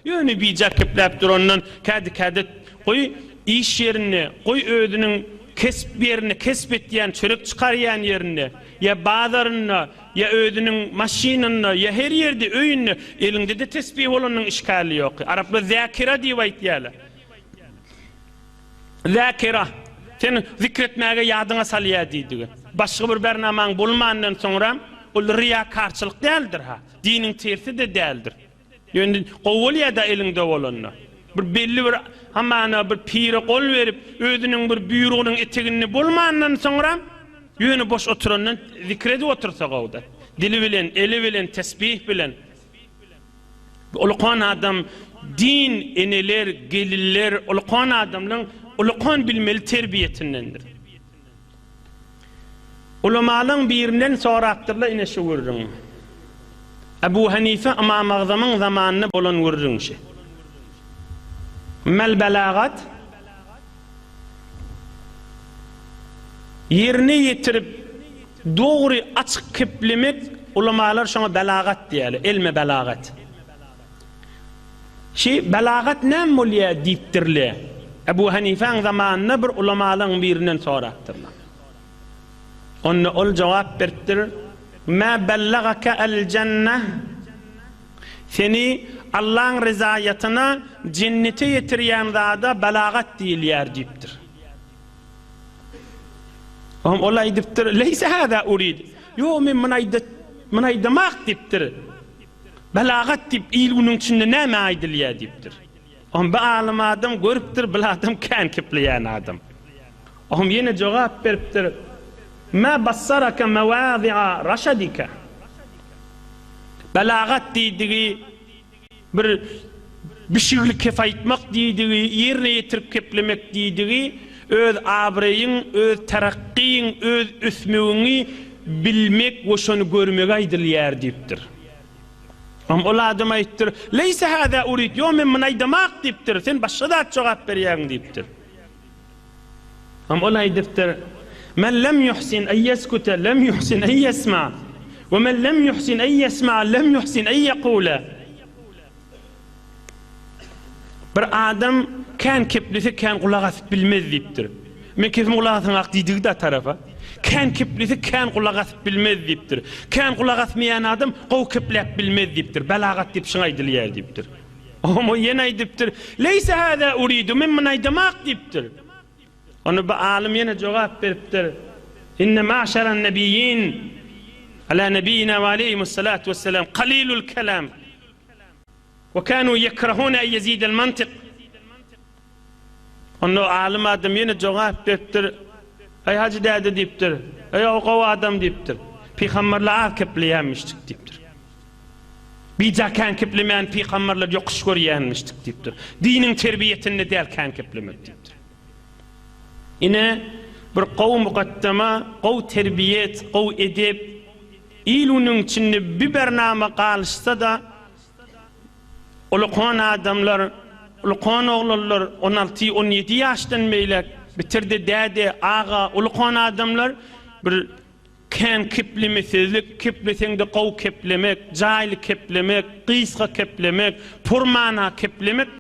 Ýöne bija kepläp durandan kädi-kädi goý iş ýerinde, goý özüniň kesp ýerinde, kesp etýän, çörek çykarýan ýerinde, ýa bazarynda, ýa özüniň maşynynda, ýa her ýerde, öýünde eliňde-de tesbih bolanyň işgäli ýok. Araplar zäkira diýip aýtýarlar. Zäkira, seni zikretmäge ýadyňa salýar diýdigi. Başga bir bernamaň bolmandan soňra ol ryýakarçylyk däldir-ha, diniň tersi-de däldir. Ýöne gowy bolýa-da eliňde bolanda. Bir belli bir hamana bir pire gol berip, özüniň bir buýrugynyň eteginde bolmandan soňra, ýöne boş oturandan zikir edip otursa gowuda. Dili bilen, eli bilen, tesbih bilen. Ulukan adam din eneler, gelinler, ulukan adamlaň ulukan bilmeli terbiýetindendir. Ulamalaň birinden sorapdyrlar ine şu gürrüňi. Ebu Hanife Ymam Agzamyň zamanynda bolan gürrüň şi. Mel belagat? Ýerine ýetirip dogry açyk keplemek ulamalar şoňa belagat diýýärler, elme belagat. Şi belagat näme bolýar diýipdirler. Ebu Hanifäň zamanynda bir ulamalaryň birinden sorapdyrlar. Onda ol jogap beripdir, Mä bellagaka el-jenneh Seni Allaň ryzaýatyna, jennete ýetirýän zada belagat diýilýär diýipdir. Oňa ol aýdypdyr, Leýse hâzâ urid. Ýok, men muny aýda, muny aýdamak diýipdir. Belagat diýip il-günüň içinde näme aýdylýar diýipdir. Oňa bir alym adam görüpdir, bil adam kän kepleýän adam. Oňa ýene jogap beripdir, Mä bassaraka mewazi'a raşadika. Belagat diýdigi bir bişigli kep aýtmak diýdigi, ýerine ýetirip keplemek diýdigi öz abraýyň, öz terakgyň, öz ösmegiňi bilmek we şony görmegi aýdylýar diýipdir. Am ol adam aýtdyr, Leýse hâzâ urid, ýok men muny aýdamak diýipdir, sen başga zat jogap berýäň diýipdir. Am ol aýdypdyr, Men lem ýuhsin en ýeskute, lem ýuhsin en ýesma, we men lem ýuhsin en ýesma, lem ýuhsin en ýekule. Bir adam kän keplese kän gulak asyp bilmez diýipdir. Men kesimi gulak asaňak diýdigi-da tarapa. Kän keplese kän gulak asyp bilmez diýipdir. Kän gulak asmaýan adam gowy kepläp bilmez diýipdir. Belagat diýip şuňa aýdylýar diýipdir. Omo ýene aýdypdyr, Leýse hâzâ uridu, men muny aýdamak diýipdir. Onda bu alym ýene jogap beripdir, Inne ma'şaran nebiyyin, ala nebiyyina we aleyhimussalatu wesselam, kalilul kelam, we kanu yekrahune en yezidel mantyk. Onda alym adam ýene jogap beripdir, Eý hajy däde diýipdir, Eý o gowy adam diýipdir, Pygamberler az kepleýänmişdik diýipdir. Bija kän keplemäni pygamberler ýokuş görýänmişdik diýipdir. Diniň terbiýesinde däl kän keplemek diýipdir. Ine, bir gowy mukaddama, gowy terbiýet, gowy edep, il-günüň içinde bi bernama galyşsa-da, ulukan adamlar, ulukan oglanlar on alty, on ýedi ýaşdan beýläk, bitirdi däde, aga, ulukan adamlar bir Kän keplemesizlik, kepleseňde gowy keplemek, jaýly keplemek, gysga keplemek, purmana keplemek.